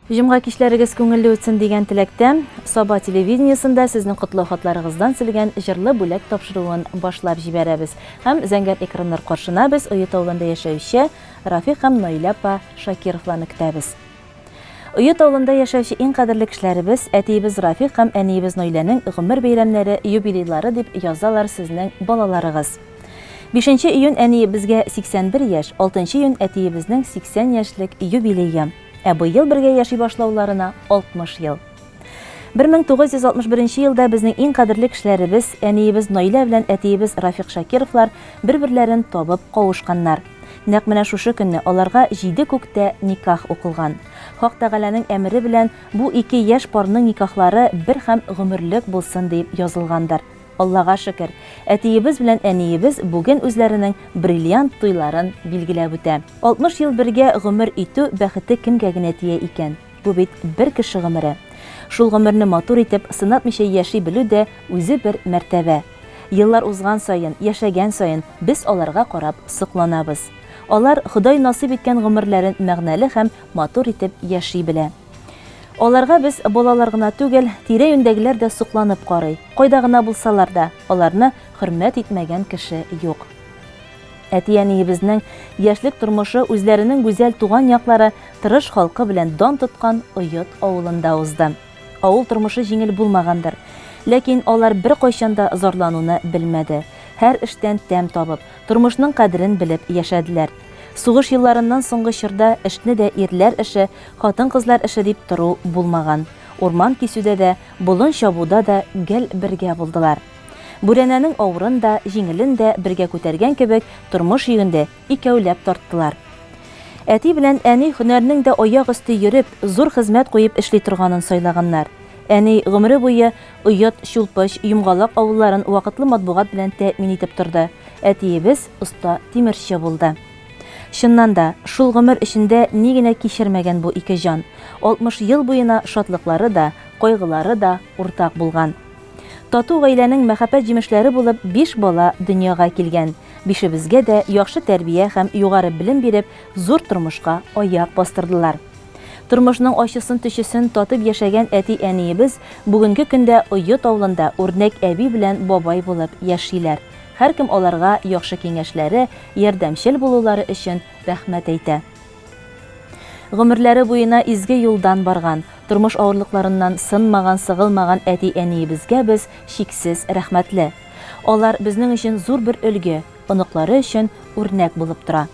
Җомга кичләрегез күңелле үтсен дигән теләктә, Саба телевидениесендә сезнең котлау хатларыгыздан сөлгән җырлы бүләк тапшыруын башлап җибәрәбез. Һәм зәңгәр экраннар каршына без Оет авылында яшәүче Рафик һәм Наилә апа Шакировларны көтәбез. Оет авылында яшәүче иң кадерле кешеләребез, әтиебез Рафик һәм әниебез Наиләнең гомер бәйрәмнәре, юбилейлары дип язалар сезнең балаларыгыз. Бишенче июнь әниебезгә 81 яшь, алтынчы июнь әтиебезнең 80 яшьлек юбилее. Ә быел бергә яши башлауларына 60 ел. 1961 елда безнең иң кадерле кешеләребез, әниебез Наилә белән әтиебез Рафик Шакировлар бер-берләрен табып кавышканнар. Нәкъ менә шушы көнне аларга җиде күктә никах укылган. Хак Тәгаләнең әмере белән бу ике яшь парның никахлары бер һәм гомерлек булсын диеп язылгандыр. Аллага шөкер, әтиебез белән әниебез бүген үзләренең бриллиант туйларын билгеләп үтә. 60 ел бергә гомер итү бәхете кемгә генә тия икән? Бу бит бер кеше гомере. Шул гомерне матур итеп, сынатмыйча яши белү дә үзе бер мәртәбә. Еллар узган саен, яшәгән саен без аларга карап сокланабыз. Алар Ходай насыйп иткән гомерләрен мәгънәле һәм матур итеп яши белә. Аларга без балалар гына түгел, тирә-юньдәгеләр дә сокланып карый. Кайда гына булсалар да, аларны хөрмәт итмәгән кеше юк. Әти-әниебезнең яшьлек тормышы үзләренең гүзәл туган яклары, тырыш халкы белән дан тоткан Оет авылында узды. Авыл тормышы җиңел булмагандыр. Ләкин алар беркайчан да зарлануны белмәде. Һәр эштән тәм табып, тормышның кадерен белеп яшәделәр. Сугыш елларыннан соңгы чорда эшне дә ирләр эше, хатын-кызлар эше дип тору булмаган. Урман кисүдә дә, болын чабуда да гел бергә булдылар. Бүрәнәнең авырын да, җиңелен дә бергә күтәргән кебек, тормыш йөген дә икәүләп тарттылар. Әти белән әни һөнәрнең дә аяк өсте йөреп, зур хезмәт куеп эшли торганын сайлаганнар. Әни гомере буе Оет, Чулпыч, Йомгалак авылларын вакытлы матбугат белән тәэмин итеп торды. Әтиебез оста тимерче булды. Чыннан да, шул гомер эчендә ни генә кичермәгән бу ике җан. 60 ел буена шатлыклары да, кайгылары да уртак булган. Тату гаиләнең мәхәббәт җимешләре булып биш бала дөньяга килгән. Бишебезгә дә яхшы тәрбия һәм югары белем биреп, зур тормышка аяк бастырдылар. Тормышның ачысын-төчесен татып яшәгән әти-әниебез бүгенге көндә Оет авылында үрнәк әби белән бабай булып яшиләр. Һәркем аларга яхшы киңәшләре, ярдәмчел булулары өчен рәхмәт әйтә. Гомерләре буена изге юлдан барган, тормыш авырлыкларыннан сынмаган-сыгылмаган әти-әниебезгә без чиксез рәхмәтле. Алар безнең өчен зур бер өлге, оныклары өчен үрнәк булып тора.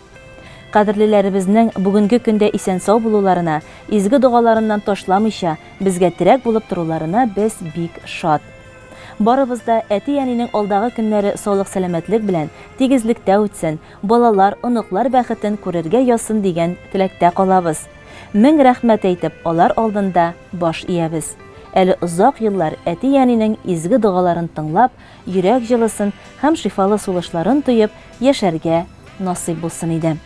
Кадерлеләребезнең бүгенге көндә исән-сау булуларына, изге догаларыннан ташламыйча, безгә терәк булып торуларына без бик шат. Барыбыз да әти-әнинең алдагы көннәре саулык-сәламәтлек белән, тигезлектә үтсен, балалар, оныклар бәхетен күрергә язсын дигән теләктә калабыз. Мең рәхмәт әйтеп, алар алдында баш иябез. Әле озак еллар әти-әнинең изге догаларын тыңлап, йөрәк җылысын һәм шифалы сулышларын тоеп яшәргә насыйп булсын иде.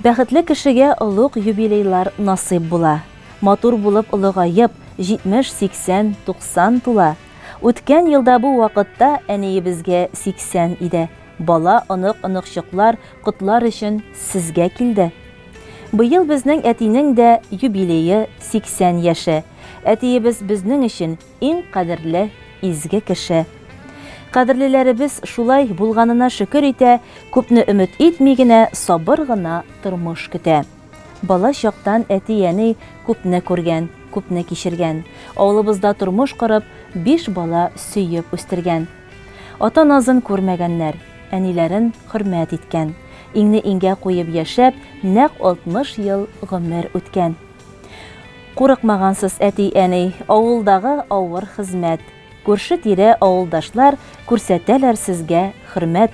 Бәхетле кешегә олуг юбилейлар насыйп була. Матур булып олыгаеп, 70, 80, 90 тула. Үткән елда бу вакытта әниебезгә 80 иде. Бала, онык, оныкчыклар котлар өчен сезгә килде. Быел безнең әтинең дә юбилее 80 яше. Әтиебез безнең өчен иң кадерле, изге кеше. Кадерлеләребез шулай булганына шөкер итә, күпне өмет итми генә, сабыр гына тормыш көтә. Бала чактан әти-әни күпне күргән, күпне кичергән. Авылыбызда тормыш корып, биш бала сөеп үстергән. Ата назын күрмәгәннәр, әниләрен хөрмәт иткән. Иңне иңгә куеп яшәп, нәкъ 60 ел гомер үткән. Курыкмагансыз, әти-әни, авылдагы авыр хезмәт. Күрше-тирә авылдашлар күрсәтәләр сезгә хөрмәт.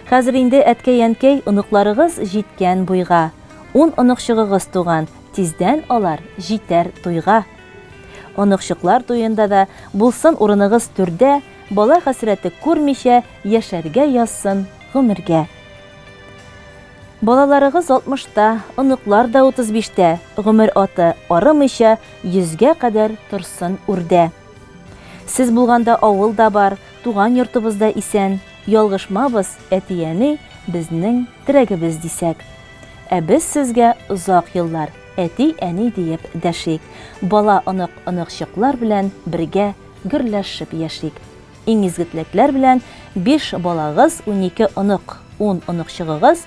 Хәзер инде, әткәй-әнкәй, оныкларыгыз җиткән буйга. Ун оныкчыгыгыз туган, тиздән алар җитәр туйга. Оныкчыклар туенда да булсын урыныгыз түрдә, бала хәсрәте күрмичә яшәргә язсын гомергә. Балаларыгыз алтмышта, оныклар да утыз биштә, гомер аты арымыйча йөзгә кадәр торсын үрдә. Сез булганда авыл да бар, туган йортыбыз да исән, ялгышмабыз, әти-әни безнең терәгебез дисәк. Ә без сезгә озак еллар. әти, әни диеп дәшик. Бала, онык, оныкчыклар белән бергә гөрләшеп яшик. Иң изге теләкләр белән биш балагыз, 12 онык, ун оныкчыгыгыз,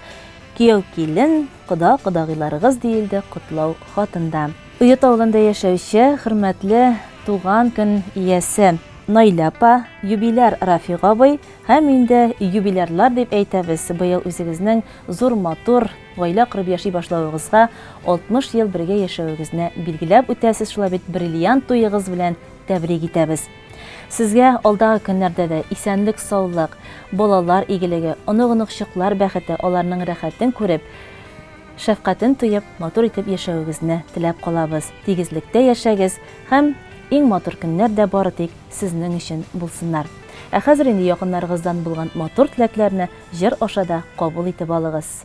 кияү-килен, кода-кодагыйларыгыз, диелде котлау хатында. Оет авылында яшәүче хөрмәтле туган көн иясе Наилә апа, юбиляр Рафик абый һәм инде юбилярлар дип әйтәбез, быел үзегезнең зур матур гаилә корып яши башлавыгызга 60 ел бергә яшәвегезне билгеләп үтәсез, шулай бит бриллиант туегыз белән тәбрик итәбез. Сезгә алдагы көннәрдә дә исәнлек-саулык, балалар игелеге, онык-оныкчыклар бәхете, аларның рәхәтен күреп, шәфкатен тоеп, матур итеп яшәвегезне теләп калабыз. Тигезлектә яшәгез һәм иң матур көннәр дә бары тик сезнең өчен булсыннар. Ә хәзер инде якыннарыгыздан булган матур теләкләрне җыр аша да кабул итеп алыгыз.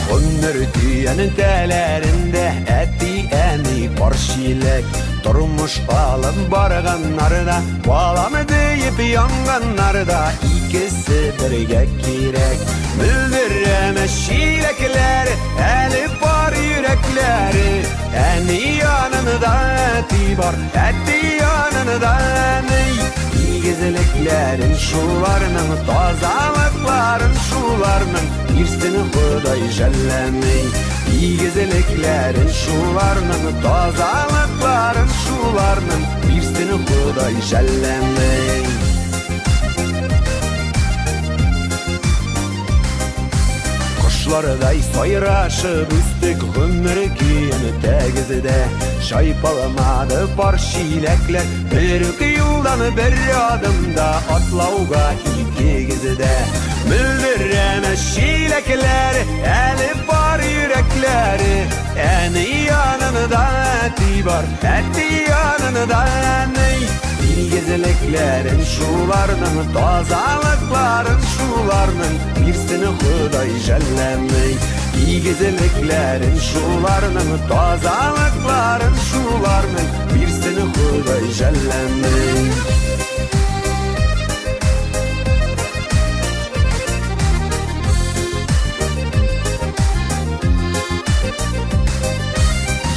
Гомер төянен тәләрендә әти-әни пар чиләк. Тормыш алып барганнар да, балам диеп янганнар да, икесе бергә кирәк. Мөлдерәмә чиләкләр, әле пар йөрәкләре. Әни янында әти бар, әти янында әни. Игезлекләрен шуларның, тазалыкларын шуларның, бирсен Ходай жәлләми. Игезлекләрен шуларның, тазалыкларын шуларның, бирсен Ходай жәлләми. Кошлардай сайрашып үстек гомер көен тәгездә. Чайпалмады пар чиләкләр, бер үк юлдан бер адымда атлауга икегез дә. Мөлдерәмә чиләкләр, әле бар йөрәкләре. Әни янында әти бар, әти янында әни. Игезлекләрен шуларның, тазалыкларын шуларның, бирсен Ходай жәлләми. Игезлекләрен шуларның, тазалыкларын шуларның, бирсен Ходай жәлләми.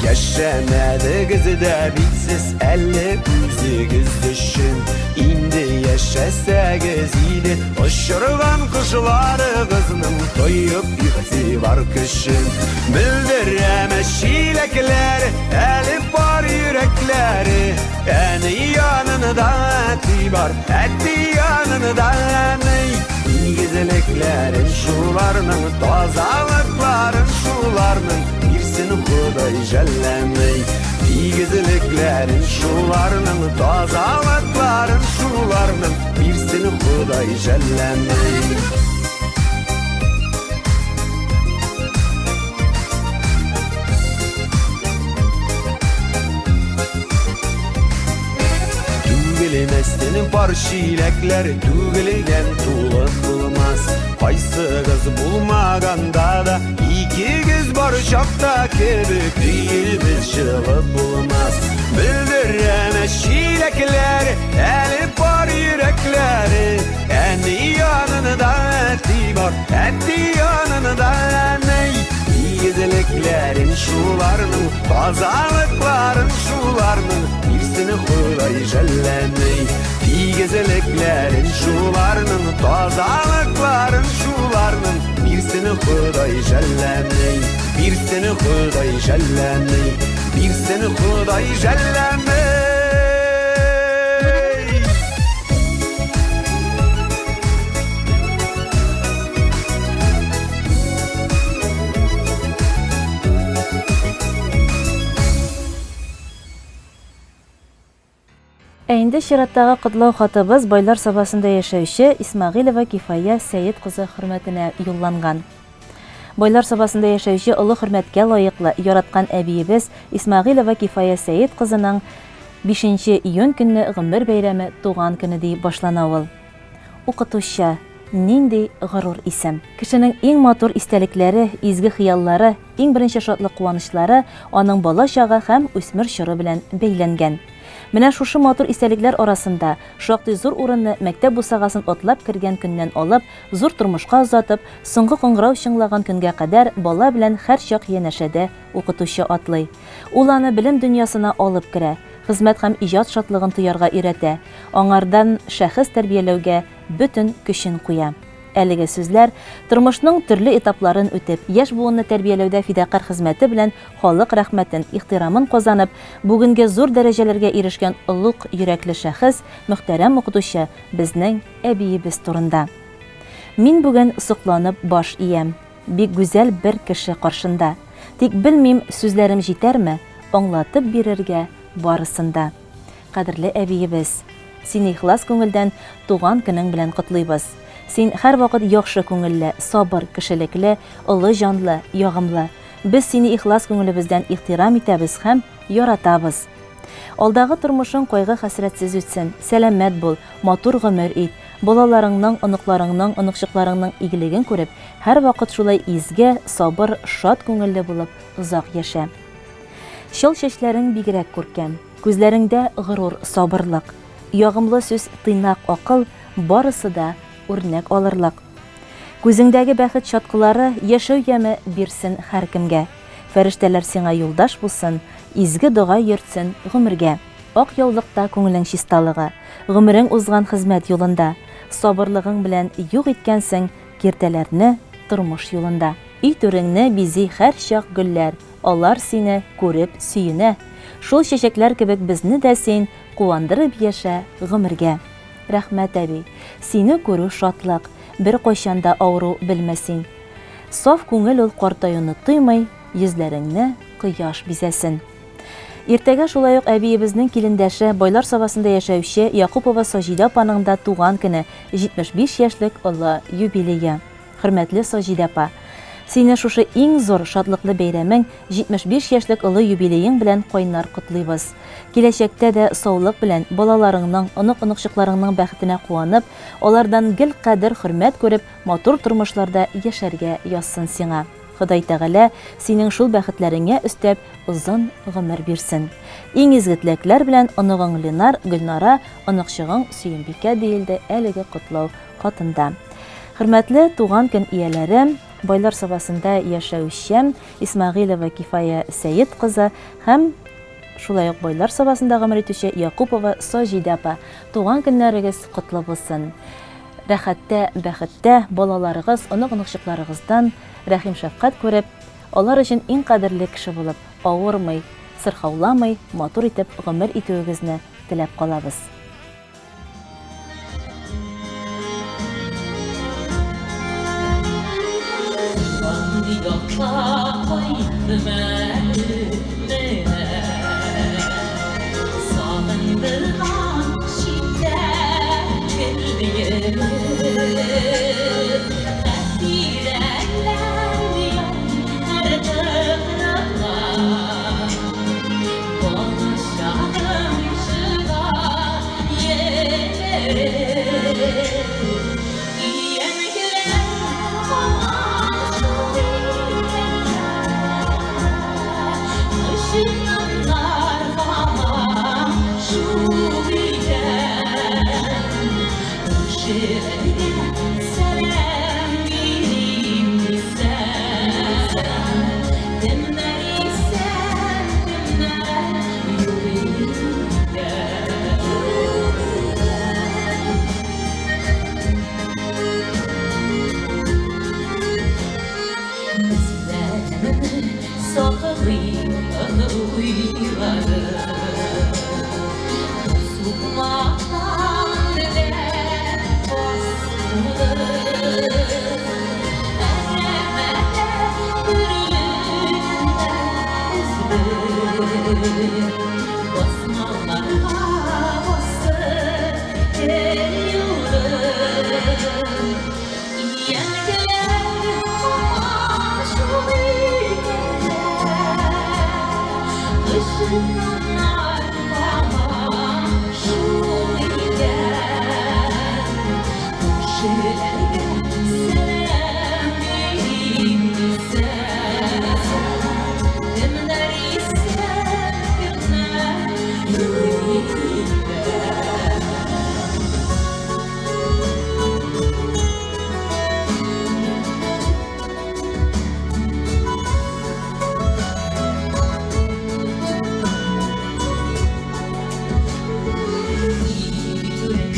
Яшәмәдегез дә бит сез әле үзегез өчен. Инде яшәсәгез иде, очырган кошларыгызның тоеп игътибар көчен. Белдерәме чиләкләр, әле бар йөрәкләре. Әни янында әти бар, әти янында әни. Игезлекләрен шуларның, тазалыкларын шуларның, бирсен Ходай жәлләми. Игезлекләрен шуларның, тазалыкларын шуларның, бирсен Ходай жәлләми. Түгелмәсен пар чиләкләр, түгелгән тулы булмас. Кайсыгыз булмаганда да, икегез бар чакта кебек өебез җылы булмас. Белдерәме чиләкләр, әле пар йөрәкләре. Әни янында әти бар, әти янында әни. Игезлекләрен шуларның, тазалыкларын шуларның, бирсен Ходай жәлләми. Игезлекләрен шуларның, тазалыкларын шуларның, бирсен Ходай жәлләми. Бирсен Ходай жәлләми, бирсен Ходай жәлләми. Ә инде чираттагы котлау хатыбыз Байлар Сабасында яшәүче Исмәгыйлева Кифая Сәет кызы хөрмәтенә юлланган. Байлар Сабасында яшәүче олы хөрмәткә лаеклы, яраткан әбиебез Исмәгыйлева Кифая Сәет кызының 5 июнь көнне гомер бәйрәме туган көне диеп башлана ул. Укытучы, нинди горур исем! Кешенең иң матур истәлекләре, изге хыяллары, иң беренче шатлык-куанычлары аның бала чагы һәм үсмер чоры белән бәйләнгән. Менә шушы матур истәлекләр арасында шактый зур урынны мәктәп бусагасын атлап кергән көннән алып, зур тормышка озатып, соңгы кыңгырау чыңлаган көнгә кадәр бала белән һәрчак янәшәдә укытучы атлый. Ул аны белем дөньясына алып керә, хезмәт һәм иҗат шатлыгын тоярга өйрәтә, аңардан шәхес тәрбияләүгә бөтен көчен куя. Әлеге сүзләр, тормышның төрле этапларын үтеп, яшь буынны тәрбияләүдә фидакарь хезмәте белән халык рәхмәтен, ихтирамын казанып, бүгенге зур дәрәҗәләргә ирешкән олуг йөрәкле шәхес, мөхтәрәм укытучы, безнең әбиебез турында. Мин бүген сокланып баш иям. Бик гүзәл бер кеше каршында. Тик белмим, сүзләрем җитәрме, аңлатып бирергә барысын да. Кадерле әбиебез! Сине ихлас күңелдән туган көнең белән котлыйбыз. Син һәрвакыт яхшы күңелле, сабыр, кешелекле, олы җанлы, ягымлы. Без сине ихлас күңелебездән ихтирам итәбез һәм яратабыз. Алдагы тормышың кайгы-хәсрәтсез үтсен, сәламәт бул, матур гомер ит, балаларыңның, оныкларыңның, оныкчыкларыңның игелеген күреп, һәрвакыт шулай изге, сабыр, шат күңелле булып озак яшә. Чал чәчләрең бигрәк күркәм. Күзләреңдә горур сабырлык. Ягымлы сүз, тыйнак акыл, барысы да үрнәк алырлык. Күзеңдәге бәхет чаткылары яшәү яме бирсен һәркемгә. Фәрештәләр сиңа юлдаш булсын, изге дога йөртсен гомергә. Ак яулыкта күңелең чисталыгы, гомерең узган хезмәт юлында. Сабырлыгың белән юк иткәнсең киртәләрне тормыш юлында. Өй түреңне бизи һәрчак гөлләр, Алар сине күреп сөенә. Шул чәчәкләр кебек безне дә син куандырып яшә гомергә. Рәхмәт, әби. Сине күрү шатлык. Беркайчан да авыру белмә син. Саф күңел ул картаюны тоймый, йөзләреңне кояш бизәсен. Иртәгә шулай ук әбиебезнең килендәше, Байлар Сабасында яшәүче Якупова Саҗидә апаның да туган көне, 75 яшьлек олы юбилее. Хөрмәтле Саҗидә апа! Сине шушы иң зур, шатлыклы бәйрәмең, 75 яшьлек олы юбилеең белән кайнар котлыйбыз. Киләчәктә дә саулык белән, балаларыңның, онык-оныкчыкларыңның бәхетенә куанып, алардан гел кадер-хөрмәт күреп, матур тормышларда яшәргә язсын сиңа. Ходай Тәгалә синең шул бәхетләреңә өстәп, озын гомер бирсен. Иң изге теләкләр белән оныгың Ленар, Гөлнара, оныкчыгың Сөембикә, диелде әлеге котлау хатында. Хөрмәтле туган көн ияләре, Байлар Сабасында яшәүче Исмәгыйлова Кифая Сәет кызы һәм шулай ук Байлар Сабасында гомер итүче Якупова Саҗидә апа, туган көннәрегез котлы булсын! Рәхәттә, бәхеттә, балаларыгыз, онык-оныкчыкларыгыздан рәхим-шәфкать күреп, алар өчен иң кадерле кеше булып, авырмый, сырхауламый, матур итеп гомер итүегезне теләп калабыз.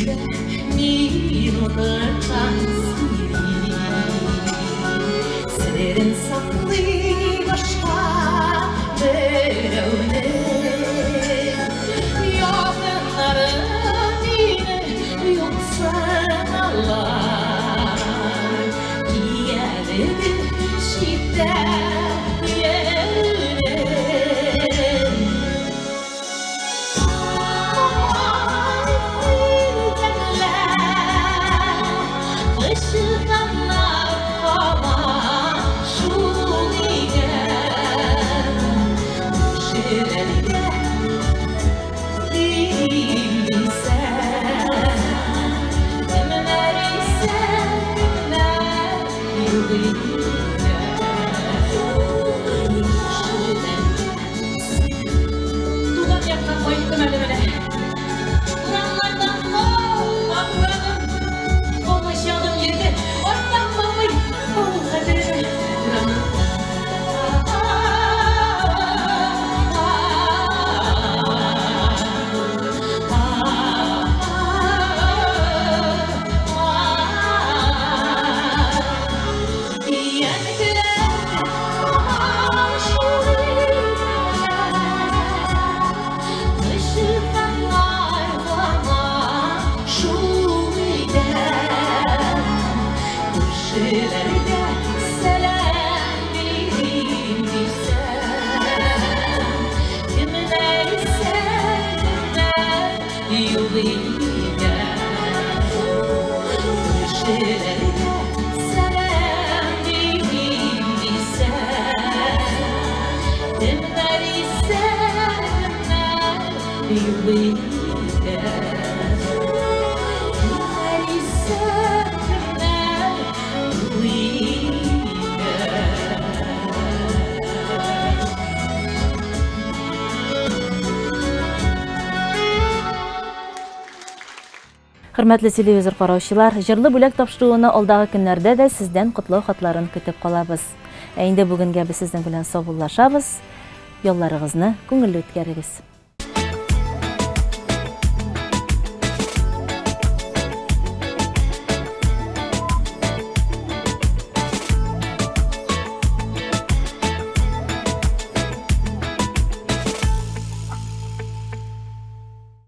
Өйдә мин утырткан сине. Серен саклый башка берәүнең. Якыннарым мине юксыналар. Киялеге читтә йөрүнең. Туган якка кайттым әле менә. Урамнардан калма бураным. Калмыйча адым йөрде, арттан калмый авыл хәтеренә. Урамнардан. Күршеләргә сәлам бирим дисәм, Кемнәр исән, кемнәр юк өйдә. Кемнәр исән, кемнәр юк өйдә. Хөрмәтле телевизор караучылар, җырлы бүләк тапшыруына алдагы көннәрдә дә сездән котлау хатларын көтеп калабыз. Ә инде бүгенгә без сезнең белән саубуллашабыз. Ялларыгызны күңелле үткәрегез.